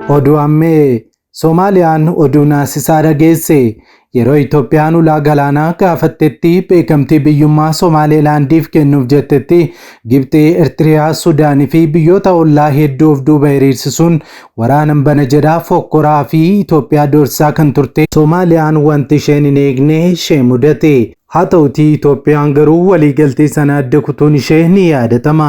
Oduu ammee Soomaaliyaan oduu naasisaa dhageesse. Yeroo Itoophiyaan ulaa galaanaa gaafattetti beekamtii biyyummaa Somaalilaandiif kennuuf jettetti Gibxii, Eertiriyaa, Sudaanii fi biyyoota ollaa hedduu of duuba hiriirsisuun waraanan bana jedhaa fokkoraa fi Itoophiyaa doorsisaa kan turte Soomaaliyaan wanti isheen hin eegne ishee mudate. Haa ta'utii Itoophiyaan garuu waliigaltee sana adda kutuun ishee ni yaadatama.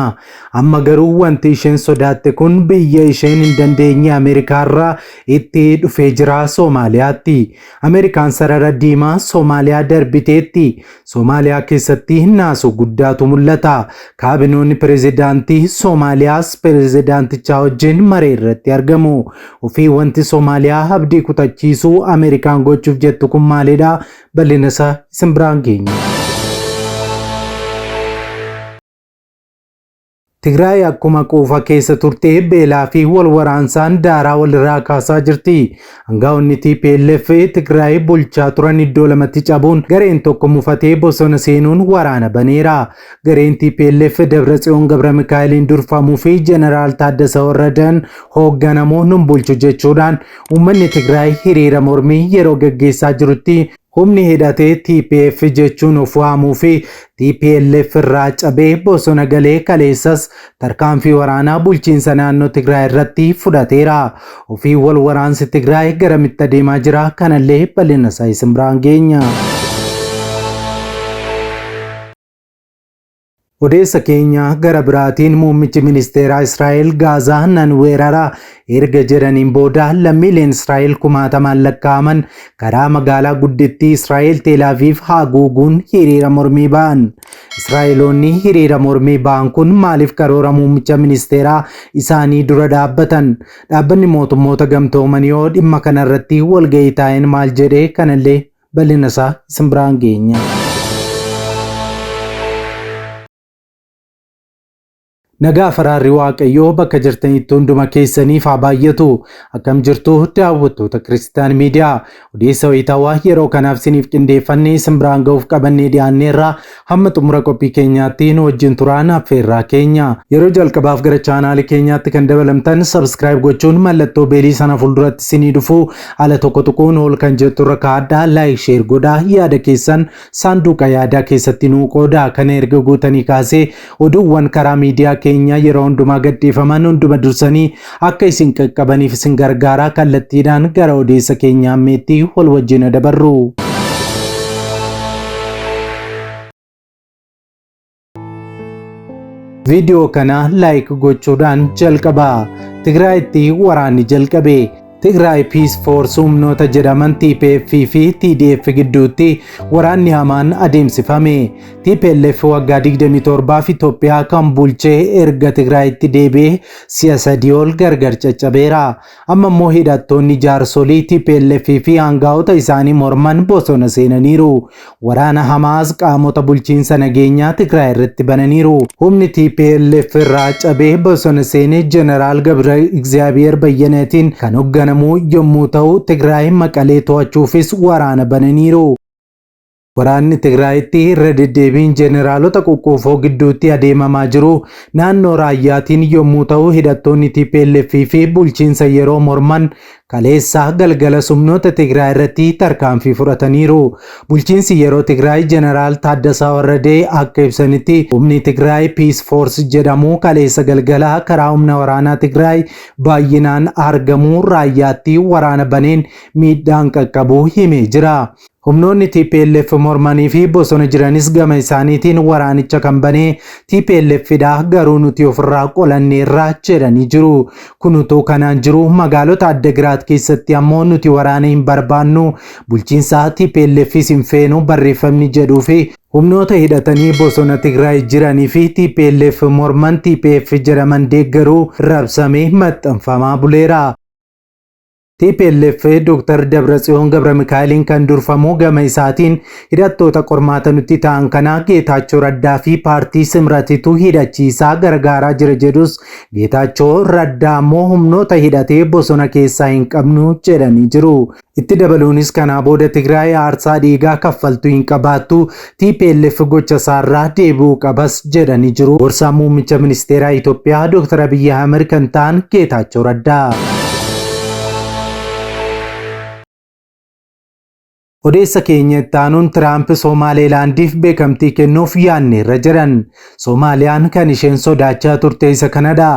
Amma garuu wanti isheen sodaatte kun biyya isheen hin dandeenye Ameerikaarraa itti dhufee jira Soomaaliyaatti. Ameerikaan sarara diimaa Soomaaliyaa darbiteetti. Soomaaliyaa keessatti naasuu guddaatu mul'ata. Kaabinoonni pirezidaantii Soomaaliyaas pirezidaantichaa wajjin maree irratti argamu. Ofii wanti Soomaaliyaa abdii kutachiisuu Ameerikaan gochuuf jettu kun maalidha? Bal'ina isaa isin biraan geenya. Tigraay akkuma quufa keessa turte beelaa fi wal waraansaan daaraa walirraa kaasaa jirti. Angaa'onni TPLF Tigraay bulchaa turan iddoo lamatti cabuun gareen tokko mufatee bosona seenuun waraana baneera. Gareen TPLF Dabratsiyoon Gabramikaa'eliin durfamuu fi Jeneraal Taaddasa Warradan hoogganamu nun bulchu jechuudhaan uummanni Tigraay hiriira mormii yeroo gaggeessaa jirutti humni hidhatee TPF jechuun of waamuu fi TPLF irraa cabee bosona galee kaleessas tarkaanfii waraanaa bulchiinsa naannoo Tigraay irratti fudhateera. Ofii wal waraansi Tigraay garamitti adeemaa jira? Kanallee bal'ina isaa isin biraan geenya. Odeessa keenya gara biraatiin muummichi ministeeraa Israa'el Gaazaa nan weerara erga jedhaniin booda lammiileen Israa'el kumaatamaan lakkaa'aman karaa magaalaa guddittii Israa'el Tel Aviv haguuguun hiriira mormii ba'an. Israa'eloonni hiriira mormii ba'an kun maaliif karoora muummicha ministeeraa isaanii dura dhaabbatan? Dhaabbanni mootummoota gamtoomanii hoo dhimma kanarratti walgahii taa'een maal jedhee kanallee bal'ina isaa isin biraan geenya. Nagaa faraarri Waaqayyoo bakka jirtanitti hunduma keessaniif haa baay'atu. Akkam jirtu daawwattoota Kiristaan Miidiyaa. Odeessa wayitaawaa yeroo kanaaf isiniif qindeeffannee isin biraan ga'uuf qabannee dhiyaanneerra hamma xumura qophii keenyaatti nu wajjin turaan affeerraa keenya. Yeroo jalqabaaf gara chaanaalii keenyaatti kan dabalamtan subscribe gochuun mallattoo beelii sana fuulduratti isinii dhufu ala tokko tuquun ol kan jettu irra kaa'adhaa like share godhaa yaada keessan saanduqa yaadaa keessatti nuu qoodaa. Kana erga gootanii kaasee oduuwwan karaa miidiyaa keenyaa yeroo hundumaa gadhiifaman hunduma dursanii akka isin qaqqabaniif isin gargaaraa kallattiidhaan gara odeessa keenya ammeetti wal wajjin dabarru. Viidiyoo kana like gochuudhaan jalqabaa. Tigraayitti waraanni jalqabe. Tigraay Peace Force humnoota jedhaman TPF fi TDF gidduutti waraanni hamaan adeemsifame. TPLF waggaa 27f Itoophiyaa kan bulchee erga Tigraayitti deebi'ee si'a sadii ol gargar caccabeera. Amma immoo hidhattoonni jaarsolii TPLF fi aangaa'ota isaanii morman bosona seenaniiru. Waraana hamaas qaamota bulchiinsa nageenyaa Tigraay irratti bananiiru. Humni TPLF irraa cabee bosona seene Jeneraal Gabra Igzaabiyeer Bayyaneetiin kan hoogganamu yommuu ta'u, Tigraay Maqalee to'achuufis waraana bananiiru. Waraanni Tigraayitti irra deddeebiin jeneraalota quqquufoo gidduutti adeemamaa jiru naannoo Raayyaatiin yommuu ta'u, hidhattoonni TPLF fi bulchiinsa yeroo morman kaleessa galgala humnoota Tigraay irratti tarkaanfii fudhataniiru. Bulchiinsi yeroo Tigraay Jeneraal Taaddasaa Warradee akka ibsanitti humni Tigraay Peace Force jedhamu kaleessa galgala karaa humna waraanaa Tigraay baay'inaan argamu Raayyaatti waraana baneen miidhaan qaqqabuu himee jira. Humnoonni TPLF mormanii fi bosona jiranis gama isaaniitiin waraanicha kan banee TPLF dha garuu nuti ofirraa qolanneerra jedhanii jiru. Kun utuu kanaan jiru magaalota Addagiraat keessatti ammoo nuti waraana hin barbaannu bulchiinsa TPLFis hin feenu barreeffamni jedhuu fi humnoota hidhatanii bosona Tigraay jiranii fi TPLF morman TPF jedhaman deeggaruu rabsamee maxxanfamaa buleera. TPLF Dr. Dabratsiyoon Gabramikaa'eliin kan durfamu gama isaatiin hidhattoota qormaata nutti ta'an kana Geetaachoo Raddaa fi paartii Simratitu hidhachiisaa gargaaraa jira jedhus Geetaachoo Raddaa ammoo humnoota hidhatee bosona keessaa hin qabnu jedhanii jiru. Itti dabaluunis kanaa booda Tigraay aarsaa dhiigaa kaffaltu hin qabaattu TPLF gocha isaarraa deebi'uu qabas jedhanii jiru. Gorsaa muummicha ministeeraa Itoophiyaa Dr. Abiyyi Ahmed kan ta'an Geetaachoo Raddaa. Odeessa keenya itti aanuun Tiraamp Somaaleelaandiif beekamtii kennuuf yaadneerra jedhan. Somaaliyaan kan isheen sodaachaa turte isa kanadha.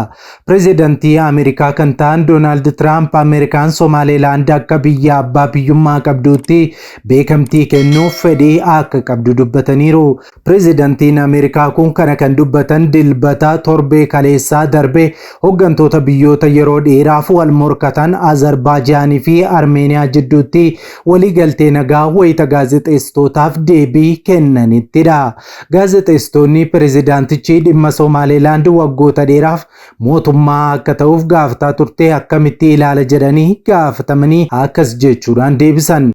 Pireezidantii Ameerikaa kan ta'an Doonaald Tiraamp Ameerikaan Somaaleelaand akka biyya abbaa biyyummaa qabduutti beekamtii kennuuf fedhii akka qabdu dubbataniiru. Pireezidantiin Ameerikaa kun kana kan dubbatan Dilbata torbee kaleessaa darbe hooggantoota biyyoota yeroo dheeraaf wal morkatan Azerbaaijaanii fi Armeeniyaa jidduutti waliigaltee nagaa wayita gaazexeessitootaaf deebii kennanittidha. Gaazexeessitoonni pireezidaantichi dhimma Somaaleelaand waggoota dheeraaf mootummaa akka ta'uuf gaafataa turte akkamitti ilaala jedhanii gaafatamanii akkas jechuudhaan deebisan.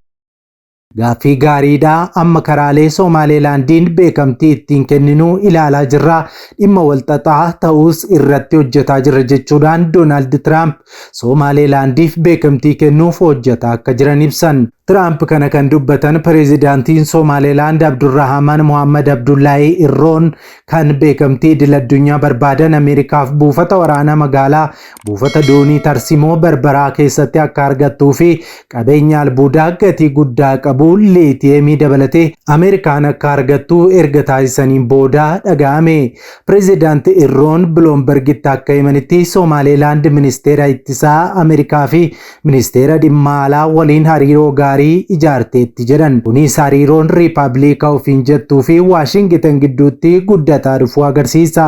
Gaaffii gaariidha. Amma karaalee Somaaleelaandiin beekamtii ittiin kenninuu ilaalaa jirra. Dhimma walxaxaa ta'us irratti hojjetaa jirra jechuudhaan Doonaald Tiraamp Somaaleelaandiif beekamtii kennuuf hojjetaa akka jiran ibsan. Tiraamp kana kan dubbatan pireezidaantiin Somaaleelaand Abdurrahaman Mohammad Abdullahi Irroon kan beekamtii idil addunyaa barbaadan Ameerikaaf buufata waraanaa magaalaa buufata doonii Tarsimoo Barbaraa keessatti akka argattuu fi qabeenya albuudaa gatii guddaa qabu liitiyeemii dabalatee Ameerikaan akka argattu erga taasisaniin booda dhaga'ame. Pireezidaanti Irroon Biloombergitti akka himanitti Somaaleelaand ministeera ittisaa Ameerikaa fi ministeera dhimma alaa waliin hariiroo gaarii ijaarteetti jedhan. Kunis hariiroon riippaabilika ofiin jettuu fi Waashingitan gidduutti guddataa dhufuu agarsiisa.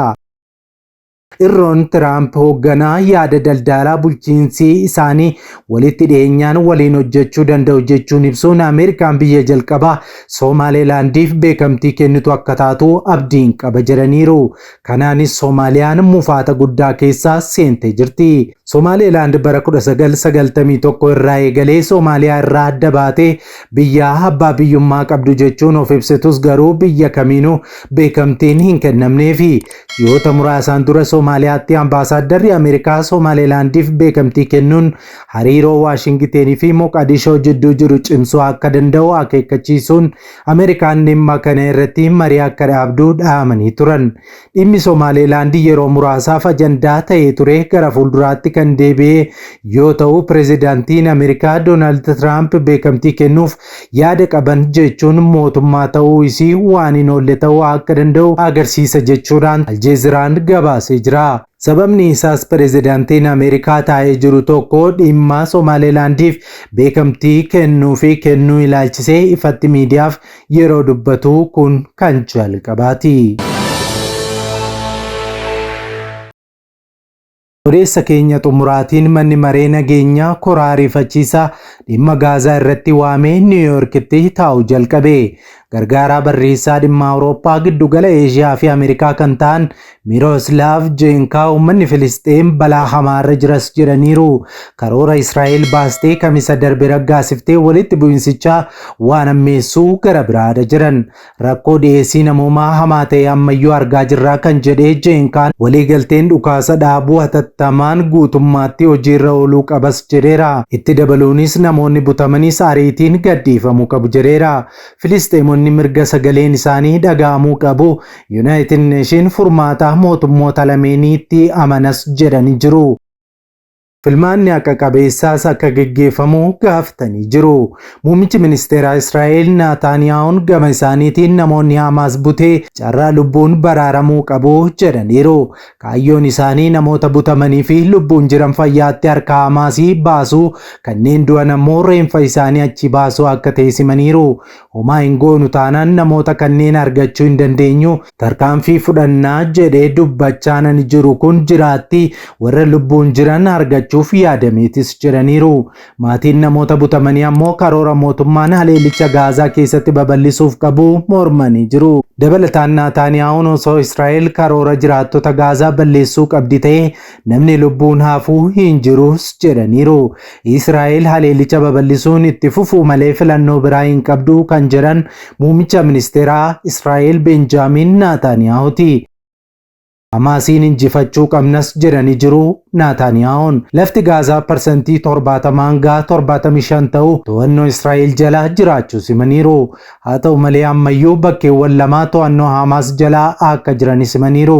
Irroon Tiraamp hoogganaa yaada daldalaa bulchiinsi isaanii walitti dhiyeenyaan waliin hojjechuu danda'u jechuun ibsuun Ameerikaan biyya jalqabaa Somaaleelaandiif beekamtii kennitu akka taatu abdiin qaba jedhaniiru. Kanaanis Somaaliyaan mufaata guddaa keessa seentee jirti. Somaaleelaand bara 1991 irraa eegalee Somaaliyaa irraa adda baatee biyya abbaa biyyummaa qabdu jechuun of ibsitus garuu biyya kamiinuu beekamtiin hin kennamneefi. Ji'oota muraasaan dura Somaaliyaatti ambaasaadarri Ameerikaa Somaaleelaandiif beekamtii kennuun hariiroo Waashingitenii fi Moqadishoo jidduu jiru cimsuu akka danda'u akeekkachiisuun Ameerikaan dhimma kana irratti marii akka dhaabdu dhaamanii turan. Dhimmi Somaaleelaand yeroo muraasaaf ajandaa ta'ee ture gara fuulduraatti kan deebi'e yoo ta'u, pireezidaantiin Ameerikaa Doonaald Tiraamp beekamtii kennuuf yaada qaban jechuun mootummaa ta'uu isii waan hin oolle ta'uu akka danda'u agarsiisa jechuudhaan Aljeeziraan gabaasee jira. Sababni isaas pireezidaantiin Ameerikaa taa'ee jiru tokko dhimma Somaaleelaandiif beekamtii kennuu fi kennuu ilaalchisee ifatti miidiyaaf yeroo dubbatu kun kan jalqabaati. Odeessa keenya xumuraatiin manni maree nageenyaa koraa ariifachiisaa dhimma Gaazaa irratti waamee Niiwuyoorkitti taa'u jalqabe. Gargaaraa barreessaa dhimma Awurooppaa giddugala Eeshiyaa fi Ameerikaa kan ta'an Miroslav Jeenkaa uummanni Filisxeem balaa hamaarra jiras jedhaniiru. Karoora Israa'el baastee kamisa darbe raggaasiftee walitti bu'iinsichaa waan ammeessuu gara biraadha jedhan. Rakkoo dhiyeessii namoomaa hamaa ta'e ammayyuu argaa jirraa kan jedhee Jeenkaan waliigalteen dhukaasa dhaabuu hatattamaan guutummaatti hojiirra ooluu qabas jedheera. Itti dabaluunis namoonni butamanis ariitiin gadhiifamuu qabu jedheera. Filisxeemonni mirga sagaleen isaanii dhaga'amuu qabu. Yuunaayitid Neeshin furmaata mootummoota lameeniitti amanas jedhanii jiru. Filmaanni haqa qabeessaas akka geggeeffamu gaafatanii jiru. Muummichi ministeeraa Israa'el Naataaniyaa'uun gama isaaniitiin namoonni Hamaas butee carraa lubbuun baraaramuu qabu jedhaniiru. Kaayyoon isaanii namoota butamanii fi lubbuun jiran fayyaatti harka Hamaasii baasuu, kanneen du'an ammoo reenfa isaanii achi baasuu akka ta'e simaniiru. Homaa hin goonu taanaan namoota kanneen argachuu hin dandeenyu, tarkaanfii fudhannaa jedhee dubbachaa nani jiru kun jiraatti warra lubbuun jiran argachuuf yaadameetis jedhaniiru. Maatiin namoota butamanii ammoo karoora mootummaan haleellicha Gaazaa keessatti babal'isuuf qabu mormanii jiru. Dabalataan Naataaniyaa'uun osoo Israa'el karoora jiraattota Gaazaa balleessuu qabdi ta'e namni lubbuun hafuu hin jirus jedhaniiru. Israa'el haleellicha babal'isuun itti fufuu malee filannoo biraa hin qabdu kan jedhan muummicha ministeeraa Israa'el Benjaamin Naataaniyaahuti. Hamaasiin injifachuu qabnas jedhanii jiru Naataaniyaahuun. Lafti Gaazaa parsantii 70 hanga 75 ta'u to'annoo Israa'el jala jiraachuu simaniiru. Haa ta'u malee ammayyuu bakkeewwan lama to'annoo Hamaas jala akka jiranis himaniiru.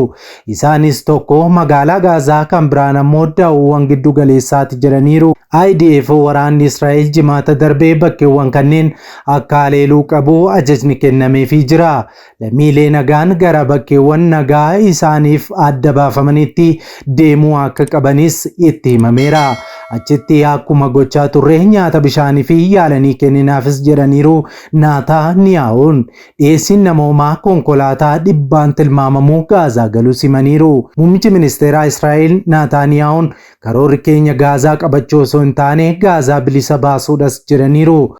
Isaanis tokko magaalaa Gaazaa, kan biraan ammoo daawwan giddu galeessaati jedhaniiru. IDF, waraanni Israa'el, Jimaata darbee bakkeewwan kanneen akka haleeluu qabu ajajni kennameefii jira. Lammiilee nagaan gara bakkeewwan nagaa isaaniif adda baafamanitti deemuu akka qabanis itti himameera. Achitti akkuma gochaa turre nyaata, bishaanii fi yaalanii kenninaafis jedhaniiru Naataaniyaa'uun. Dhiyeessiin namoomaa konkolaataa dhibbaan tilmaamamuu Gaazaa galuu simaniiru. Muummichi ministeeraa Israa'el Naataaniyaa'uun karoorri keenya Gaazaa qabachuu osoo hin taane Gaazaa bilisa baasuudhas jedhaniiru.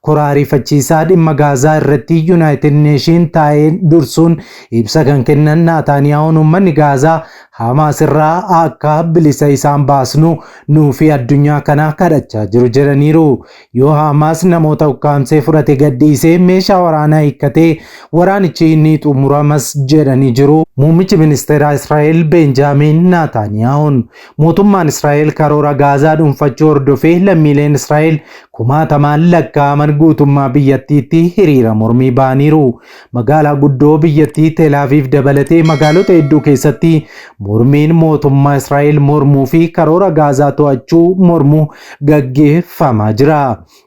Kora ariifachiisaa dhimma Gaazaa irratti United Nation taa'ee dursuun ibsa kan kennan Naataaniyaa'uun, uummanni Gaazaa Hamaas irraa akka bilisa isaan baasnu nuu fi addunyaa kana kadhachaa jiru jedhaniiru. Yoo Hamaas namoota ukkaamsee fudhate gadhiisee meeshaa waraanaa hiikkatee, waraanichi ni xumuramas jedhanii jiru. Muummichi ministeeraa Israa'el Beenjaamin Naataaniyaa'uun mootummaan Israa'el karoora Gaazaa dhuunfachuu hordofee lammiileen Israa'el kumaatamaan lakkaa'aman guutummaa biyyattiitti hiriira mormii ba'aniiru. Magaalaa guddoo biyyattii Teelaaviif dabalatee magaalota hedduu keessatti mormiin mootummaa Israa'el mormuu fi karoora Gaazaa to'achuu mormuu gaggeeffamaa jira.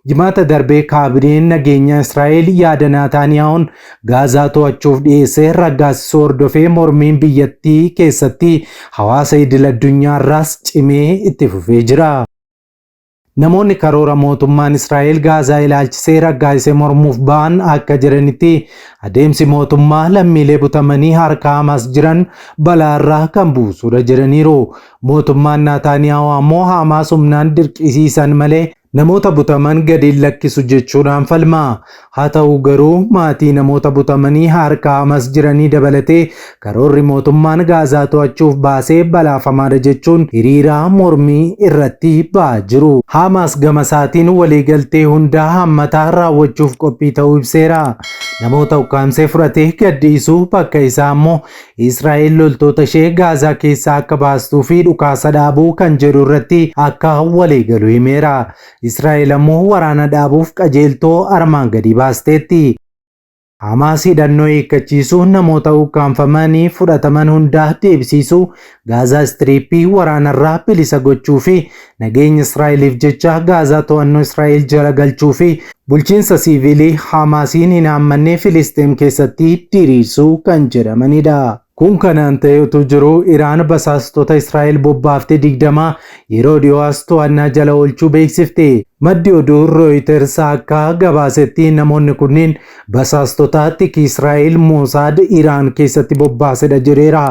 Jimaata darbee kaabineen nageenyaa Israa'el yaada Naataaniyaa'uun Gaazaa to'achuuf dhiyeessee raggaasisuu hordofee mormiin biyyattii keessatti hawaasa idil addunyaa irraas cimee itti fufee jira. Namoonni karoora mootummaan Israa'el Gaazaa ilaalchisee raggaasise mormuuf ba'an akka jedhanitti, adeemsi mootummaa lammiilee butamanii harka Hamaas jiran balaarraa kan buusudha jedhaniiru. Mootummaan Naataaniyaa'u ammoo Hamaas humnaan dirqisiisan malee namoota butaman gadi hin lakkisu jechuudhaan falma. Haa ta'u garuu maatii namoota butamanii harka Hamas jiranii dabalatee karoorri mootummaan Gaazaa to'achuuf baasee balaafamaadha jechuun hiriira mormii irratti ba'aa jiru. Hamas gama isaatiin waliigaltee hundaa hammataa raawwachuuf qophii ta'uu ibseera. Namoota ukkaamsee fudhatee gadhiisuu, bakka isaa ammoo Israa'el loltoota ishee Gaazaa keessaa akka baastuu fi dhukaasa dhaabuu kan jedhu irratti akka waliigalu himeera. Israa'el ammoo waraana dhaabuuf qajeeltoo armaan gadii baasteetti. Hamaas hidhannoo hiikkachiisuu, namoota ukkaamfamanii fudhataman hundaa deebisiisuu, Gaazaa Istiriippii waraanarraa bilisa gochuu fi nageenya Israa'eliif jecha Gaazaa to'annoo Israa'el jala galchuu fi bulchiinsa siivilii Hamaasiin hin haammanne Filisxeem keessatti diriirsuu kan jedhamanidha. Kun kanaan ta'ee utuu jiruu, Iraan basaastota Israa'el bobbaaftee 20 yeroo dhiyoo as to'annaa jala oolchuu beeksifte. Maddi oduu Reuters akka gabaasetti, namoonni kunneen basaastota tiki Israa'el Mossad Iraan keessatti bobbaasedha jedheera.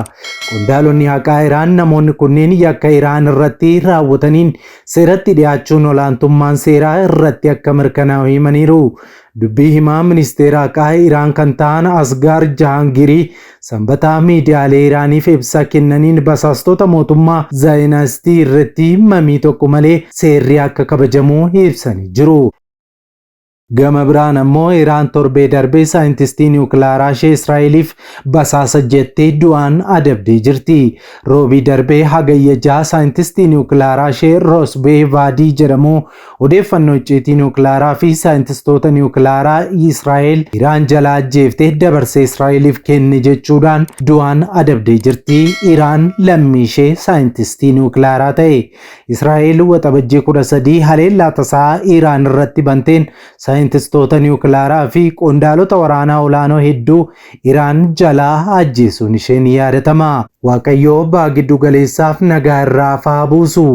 Qondaalonni haqaa Iraan namoonni kunneen yakka Iraan irratti raawwataniin seeratti dhiyaachuun olaantummaan seeraa irratti akka mirkanaa'u himaniiru. Dubbii himaa ministeera haqaa Iraan kan ta'an Asgaar Jahangirii Sanbataa miidiyaalee Iraaniif ibsa kennaniin, basaastota mootummaa Zaayinaastii irratti mamii tokko malee seerri akka kabajamu ibsanii jiru. Gama biraan ammoo Iraan torbee darbee saayintistii niwukilaaraa ishee Israa'eliif basaasa jettee du'aan adabdee jirti. Roobii darbee Hagayya 6 saayintistii niwukilaaraa ishee Roosbee Vaadii jedhamu odeeffannoo icciitii niwukilaaraa fi saayintistoota niwukilaaraa Israa'el Iraan jalaa ajjeeftee dabarsee Israa'eliif kenne jechuudhaan du'aan adabdee jirti. Iraan lammii ishee saayintistii niwukilaaraa ta'e. Israa'el Waxabajjii 13 haleellaa tasaa Iraan irratti banteen saayintistoota niwukilaaraa fi qondaalota waraanaa olaanoo hedduu Iraan jalaa ajjeesuun ishee ni yaadatama. Waaqayyoo baha giddu galeessaaf nagaa irraa haa buusu.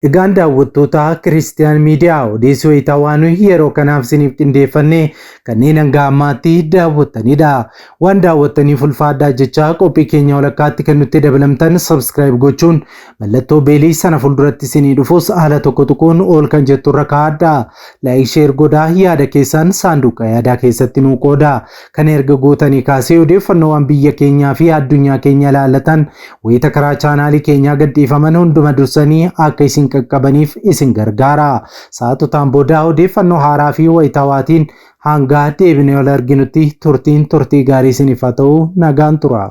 Egaan daawwattoota Kiristiyaan Miidiyaa, odeessii wayitaawaa nuyi yeroo kanaaf isiniif qindeeffanne kanneen hanga ammaatti daawwattanidha. Waan daawwattaniif ulfaadhaa jechaa, qophii keenya walakkaatti kan nutti dabalamtan subscribe gochuun mallattoo beelii sana fuulduratti isinii dhufus haala tokko tuquun ol kan jettu irra kaa'adha. Like, share godhaa, yaada keessan saanduqa yaadaa keessatti nuu qooda. Kana erga gootanii kaasee odeeffannoowwan biyya keenyaa fi addunyaa keenya ilaallatan wayita karaa chaanaalii keenyaa gadhiifaman hunduma dursanii akka isin qaqqabaniif isin gargaara. Sa'aatotaan booda odeeffannoo haaraa fi wayitaawaatiin Hanga deebinee wal arginutti turtiin turtii gaarii isiniif haa ta'u, nagaan tura.